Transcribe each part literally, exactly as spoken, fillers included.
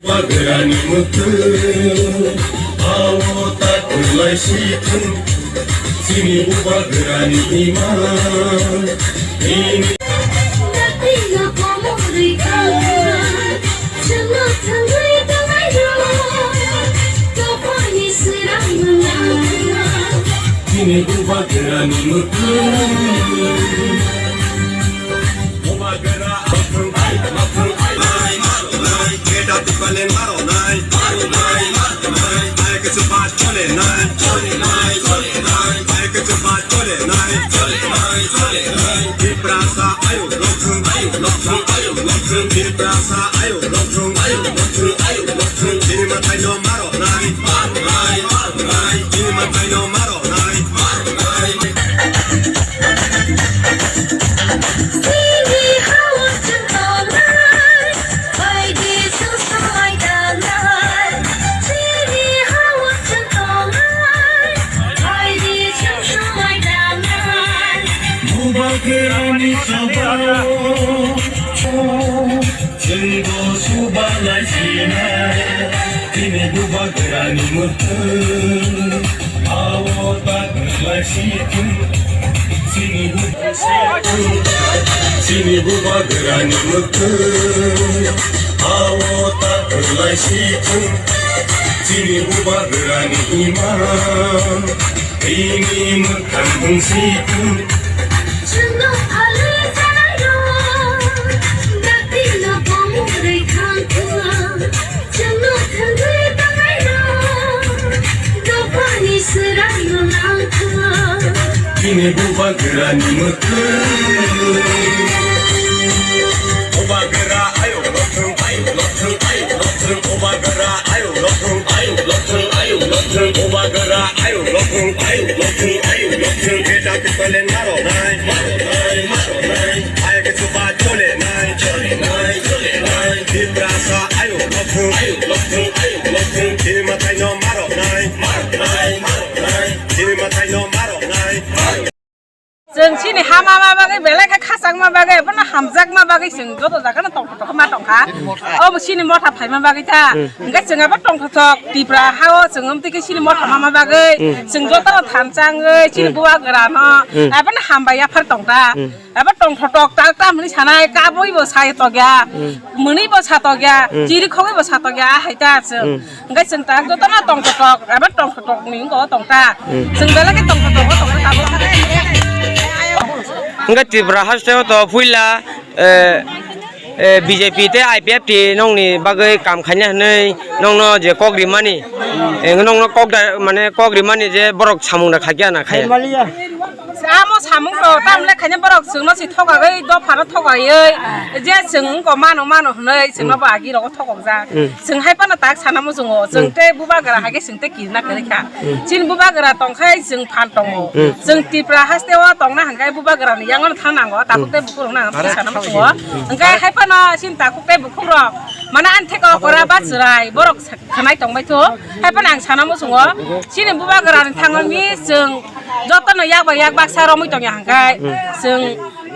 Bubagrani mwkhwtwng, awo ta kwlai si thung, chini bubagrani ima, nini. Chini bubagrani mwkhwtwng. Bubagra, Tiprasa ayo lokthung, ayo lokthung, ayo lokthung, Tiprasa ayo lokthung, ayo lokthung, ayo lokthung, chini mwtai no maro nai, maro nai, maro nai, chini mwtai no maro nai, maro nai. Chini ha-o chwng tongnai, baidi chwng swlai tangnai. Chini ha-o chwng tongnai, baidi chwng swlai tangnai. Bubagrani sabao. Chwngbo subalai sinai, chini bubagrani mwkhwtwng, awo ta kwlai si thung. Chini bu-, chini bubagrani mwkhwtwng, awo ta kwlai si thung. Chini bubagrani ima. Bini mwkhang bwngsi thung. Chwngno phalwi tanairok, dakti no pamung rwi thang thung. Chwngno thangwi tanairok, dophani swrangno nang thung. Bini bubagrani mwkhwtwng. Bubagra ayo. Chwng chini hama ma bagwi, belai khe khachakma bagwi, abono hamjakma bagwi chwng joto jaga no tongthok tongkha ma tongkha. Obo chini motha phaima bagwi ta. Hmm. Hwnkhe chwng abo tongthok thok Tipra ha-o chwng amtwi khe chini motha ma ma bagwi. Hmm. Chwng joto no thansa wngwi chini Hmm. bubagra no. Hmm. Abono hambai yaphar tongta. Hmm. Abo tongthok tokta tamni sanai kabui bo sai tokya. Hmm. Mwnwi bo sa tokya. Hmm. Chiri khogwi bo sa tokya. Ahai ta chwng. Hmm. Hwnkhe chwng ta jotono tongthok tok, abo tongthok tokni wngkha o tongta. Hmm. Chwng belai khe tongthok tok o tongkha tabuk. Hwnkhe Tripura hasteo to puila, eh, eh, B J P tei I P F T nongni bagwi kam khaina hwnwi nongno je kok rimani, eh, nongno kok da, mane kok rimani je borok samung da khakya na khaya. Amo samung to tamle khaina borok chwngno si thogagwi dophano thogaiwi je chwng wngkha mano mano hwnwi chwngno bo agi rogo thogokjak. Hmm. Chwng hai phano tak sana muchungo, chwng Hmm. tei bubagra hai khe chwng tei kirna kwrwi kha. Hmm. Chini bubagra tong khai chwng phan tongo. Hmm. Chwng Tripura haste o tongna hwnkhe bubagra ni yango thang nango, takhuk Hmm. tei bukhuk rok nang Are sana muchungo. Hmm. Hwnkhe hai phano chini takhuk tei bukhuk rok mane ani theka okora ba chwrai borok sa-, khwnai tong bai tho. Hai phano ang sana muchungo. Chini bubagra ni thangwi chwng jotono yak bai yak baksa romwi tongya hwnkhe Hmm. chwng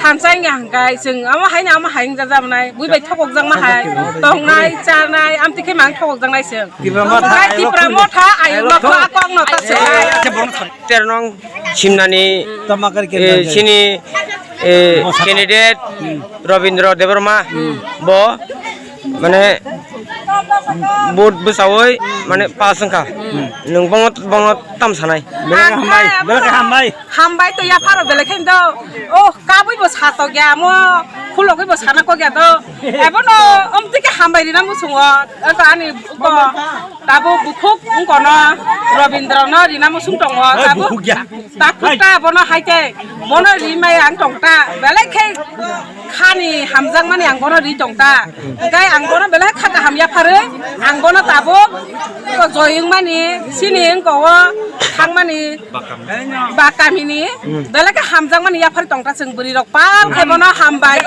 thansa wngya hwnkhe chwng amo haino amo hai wngjajaknai, bui bai thokokjakma hai, tongnai, chanai, amtwi khe mang thokokjaknai chwng. Tipra motha, Tipra ayok motha, ayok ayok lokho, lokho, akok no ta se. Ter nong simnani, Tamakar eh, candidate. Chini, eh, Motha. Candidate Hmm. Robindra Debbarma Hmm. bo mane vote bwchawi mane pass wngkha. Hmm. Nwng bono, bono tam sanai. Belai khe hambai, belai khe hambai. Hambai to yapharo belai khe do. Oh, kabui bo satok ya mo, khulogwi bo sana kok ya do. Ebono omtwi khe hambai rina muchungo. Eko ani ko tabo bukhuk wngkono Robindra no rina muchung tongo. Oi, tabo bukhuk ya. Takhuk ta bono hai khe bono rimai ang tong ta. Belai khe khani hamjakmani ang bono ri tong ta. Hwnkhe ang bono belai kha kaham yapharwi ang bono tabuk joyung mani sini wngko o thangmani ba kamini belai khe hamjakmani yapharwi tong ta chwng bwrwi rok pal khe bono hambai.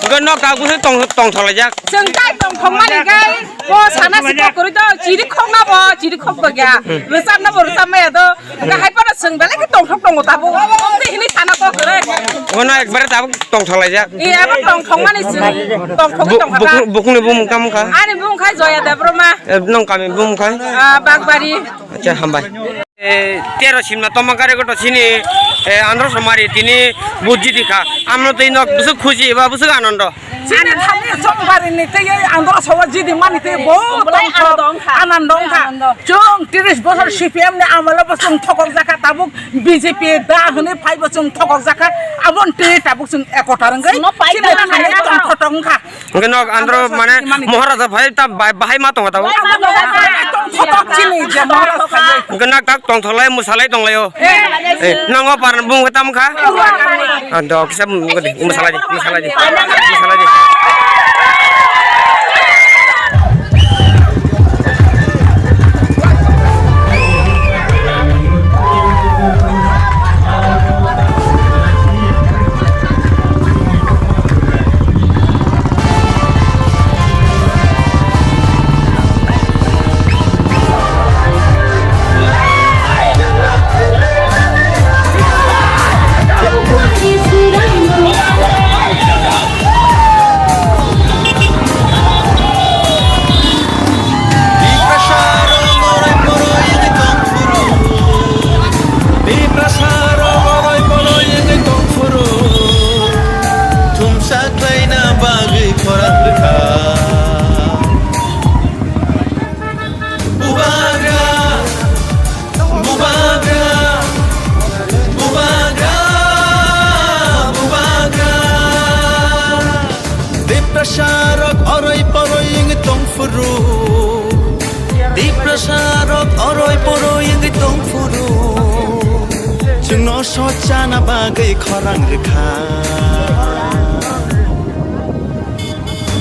Hwnkhe nok tabuk se tong, tongthok laijak. Chwng tai tongthok mani khe Bo sana si kok kwrwi do, chiri khok na bo, chiri khok bo ya. Rwchap na bo rwchap maya do. Hwnkhe hai phano chwng belai khe tongthok tongo tabuk. Omtwi hwnwi sana kok kwrwi. Ono ekbare tabuk tongthok laijak. Iya, abo tongthok mani chwng. Tongthok Bu-, tongthok. Bukung, bukungni bumung tamo kha? Ani bumung khai Joya Debbarma. Eh, nong kami bumung khai? Ah, Bakbari. Acha, hambai. Eh, tero simna toma gari goto sini, eh, Andro Somari tini bujidi kha. Amno tei nok busuk khusi ba busuk anondo. Chini thani Somari ni tei ei Andro Somari jidi mani tei bo Bolai tongthok anando wngkha. Anando wngkha. Anando. Chwng tris bosor C P M ni amolo bo chwng thokok jakha, tabuk B J P da hwnwi phai bo chwng thokok jakha. Abon tei tabuk chwng ekotar wngwi. Chwngno pai chini da thani wngkha. Tongthok wngkha. Hwnkhe nok andro mane Moharaja phai ta bai-, bahai ma tongo tabuk. Tongthok chini je Moharaja phai. Hwnkhe nak tak tongtholai mwsalai tonglaio. Eh, nongo par bung tam kha. Ah, do kisa mwsalai di, mwsalai di, mwsalai di. Tiprasa rok oroi poroi wngwi tong phuru. Tiprasa rok oroi poroi wngwi tong phuru. Thumsa khlaina bagwi khorang rwkha. Bubagra, bubagra, bubagra, bubagra. Tiprasa rok oroi poroi wngwi tong phuru. Tiprasa rok oroi poroi wngwi tong phuru. Chwngno sochana bagwi khorang rwkha.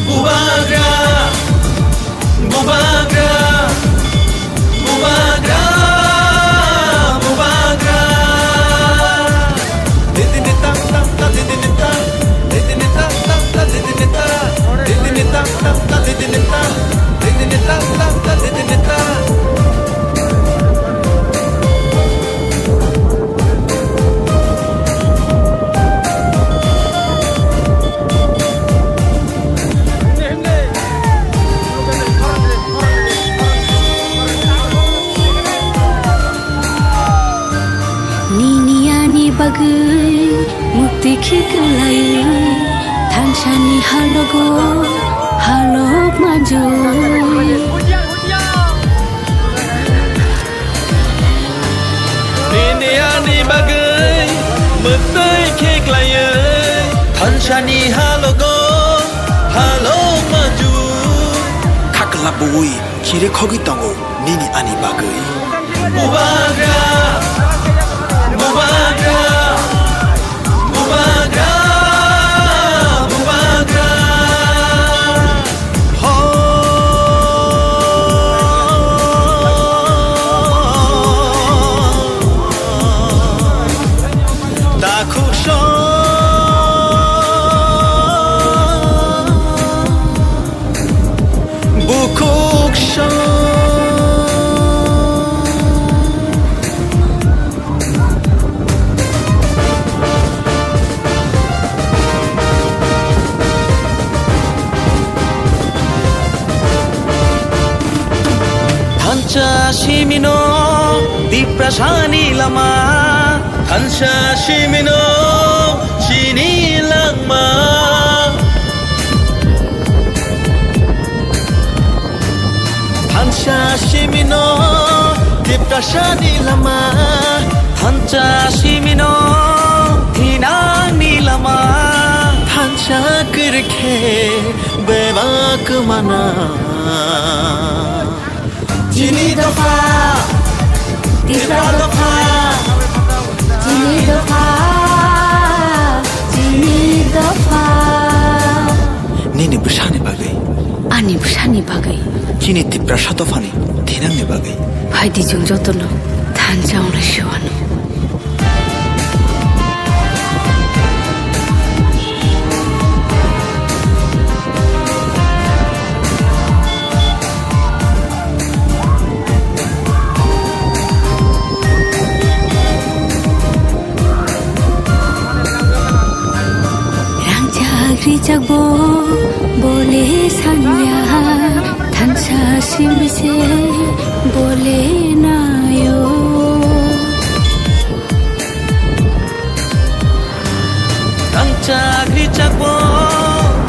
Bubagra, bubagra, bubagra, bubagra. Didini tam tam ta, didini ta, didini tam tam ta, didini ta, didini tam tam ta, didini ta, didini tam tam ta, didini ta. Nini ani bagwi mukti khiklai, thansani halogo halok manjui. Nini ani bagwi mwtwi khe klaiwi, thansani halogo halok manju. Khakla buwi chiri khogwi tongo nini ani bagwi. Bubagra, bubagra, bubagra, bubagra. Ho. Dakhukso. Bukhukso. Thansa simino Tiprasani lama, thansa simino chini langma. Thansa simino Tiprasani lama, thansa simino thinangni lama, thansa kwrwikhe bebak mana. Chini dopha, Tipra dopha, chini dopha, chini dopha. Nini bwsani bagwi. Ani bwsani bagwi. Chini Tiprasa dophani thinangni bagwi. Phaidi chwng jotono thansa wnglai se wano. Chakbo bole sanya, thansa simi se bole nayo. Thansa gri chakbo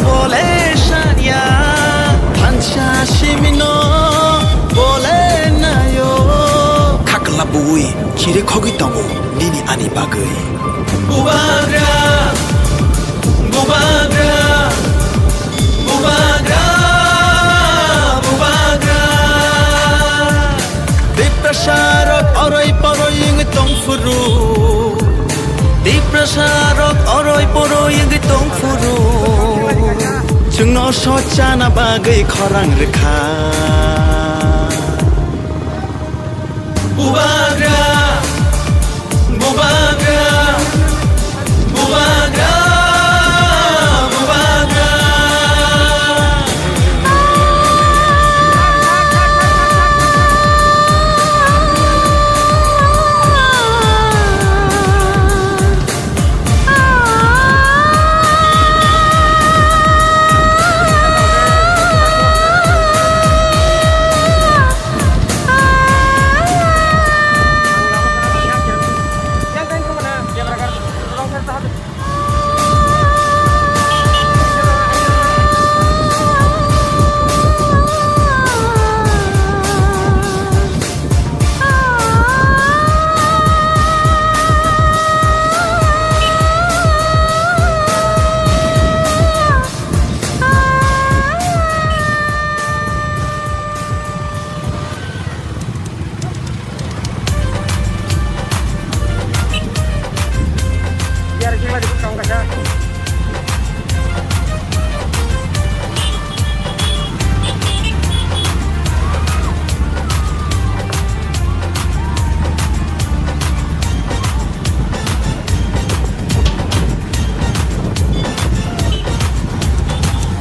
bole sanya, thansa simi no bole nayo. Khakla bui chire khogwi tongo nini ani bagwi. Bubagra, bubagra, bubagra, bubagra. Tiprasa rok oroi poroi wngwi tong phuru. Tiprasa rok oroi poroi wngwi tong phuru. Chwngno sochana bagwi khorang rwkha. Bubagra, bubagra, bubagra, bubagra.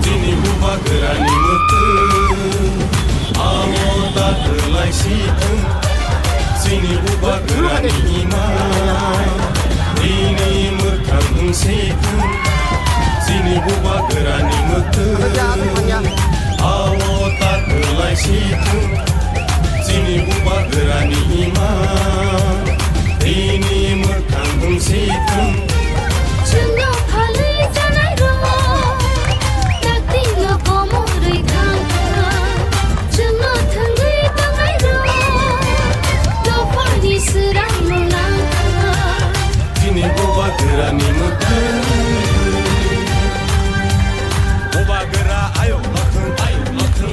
Chini bubagrani mwtwng, amo ta kwlai si thung. Chini bubagrani ima, bini mwkhang wng si thung. Chini bubagrani mwtwng, amo ta kwlai si thung. Chini bubagrani ima, bini mwkhang wng si thung. Chwngno phalwi chanai rok, takti no komorwi thang thang. Chwngno thangwi tangnai rok, dophani swrang no nang thang. Chini bubagrani mwtwng. Bubagra ayok lakhung, ayok lakhung.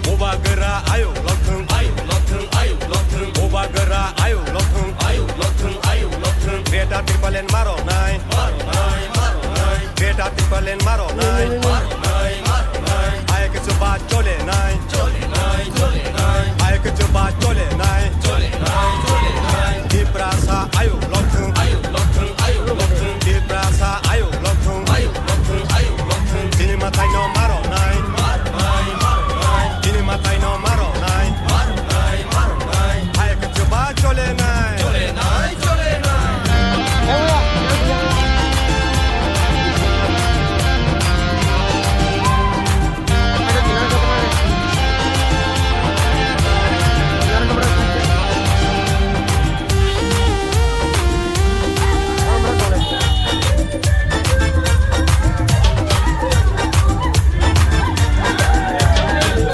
Bubagra ayuk lokthung, ayuk lokthung, ayuk lokthung. Bubagra ayuk lokthung, ayuk lokthung, ayuk lokthung. Greater Tipraland maro nai, maro nai, maro nai. Greater Tipraland maro nai, maro nai, maro nai. Ayuk chuba chole nai, chole nai, chole nai. Ayuk chuba chole nai, chole nai, chole nai. Tiprasa ayuk lokthung, ayuk lokthung, ayuk lokthung. Tiprasa ayuk lokthung, ayuk lokthung, ayuk lokthung. Chini matai no maro nai, maro nai, maro nai. Chini matai no maro nai, maro nai, maro nai. Ayuk chuba chole nai, chole nai, chole nai.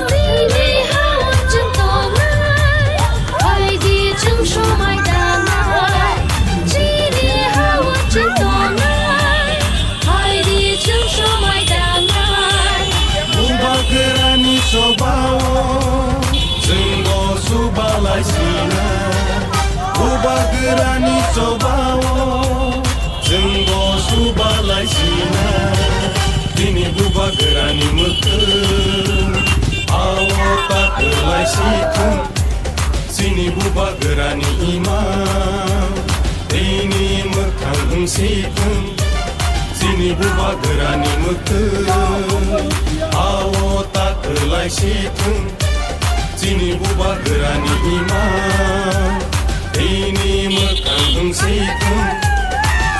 Chini ha-o chwng tongnai, phaidi chwng somai tangnai. Chini ha-o chwng tongnai, phaidi chwng somai tangnai. Bubagrani chobao chwngbo subalai sina. Bubagrani chobao chwngbo subalai sina. Chini bubagrani mwkhwng ao ta kwlai si thung. Chini bubagrani ima tini mwkhang wng si thung. Chini bubagrani mwkhwng ao ta kwlai si thung. Chini bubagrani ima tini mwkhang wng si thung.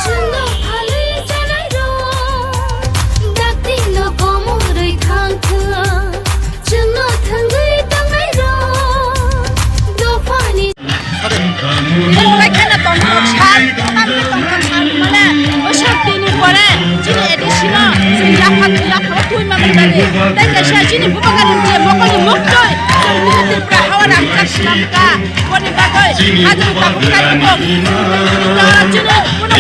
Chwngno phalwi chanai rok, dakti no komorwi thang thung. Chwngno thwngwi tongnai rok, dophani. Belai kheno tongthok sal, tamni tongthok sal mane, o sal tini pore, chini A D C no, chini yapha, yapha o twi ma mani bari. Tai kaisa chini bubagrani je mokol ni muktwi, chini Tripura hawa rang chak slam ka, boni bagwi, hadu tabuk tai ko. Chini, kuno